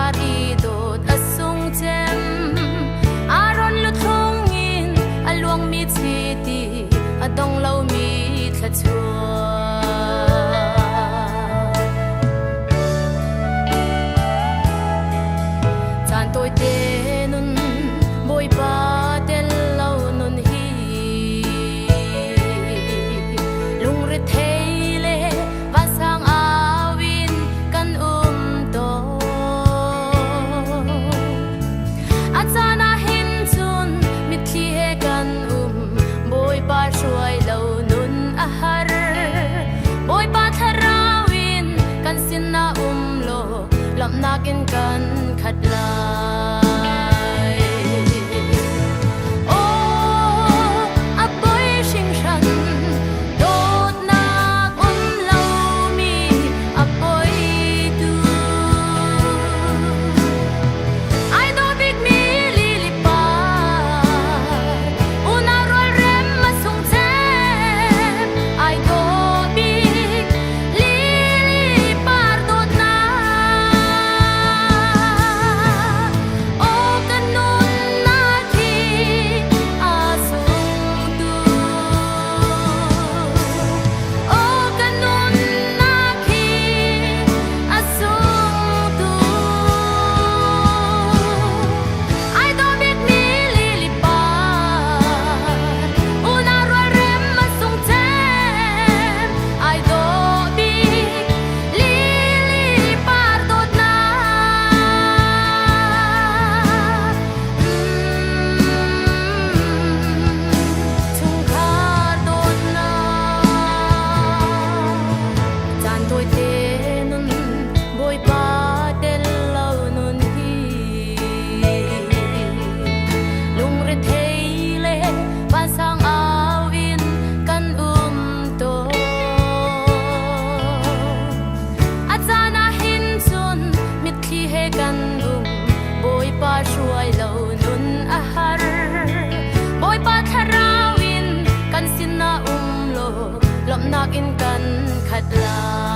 Chungkhar i dawt a sung cem. Aaron luthlung in a luangmi chiti a dong lomi thluachuah. Caan tawite nun Bawipa tel lo nun hi lungrethei le vansang au in kan um tawn. A caan ah hin cun mitthli he kan um, Bawipa hruai lo nun a har. Bawipa thlarau in kan sinah um law lawmhnak in kan khat lai. Aw, a poi hringhran, dawtnak um lomi a poi tu. Ai dawh bikmi lili par, unau rualrem a sung cem. Ai dawh bik lili par dawtnak. Aw kan nunnak hi a sung tu. Aw kan nunnak hi a sung tu. Ai dawh bikmi lili par, unau rualrem a sung cem. Ai dawh bik lili par dawtnak. Chungkhar dawtnak. Caan tawite nun Bawipa tel lo nun hi lungrethei le vansang au in kan um tawn. A caan ah hin cun mitthli he kan um, Bawipa hruai lo nun a har. Bawipa thlarau in kan sinah um law lawmhnak in kan khat lai.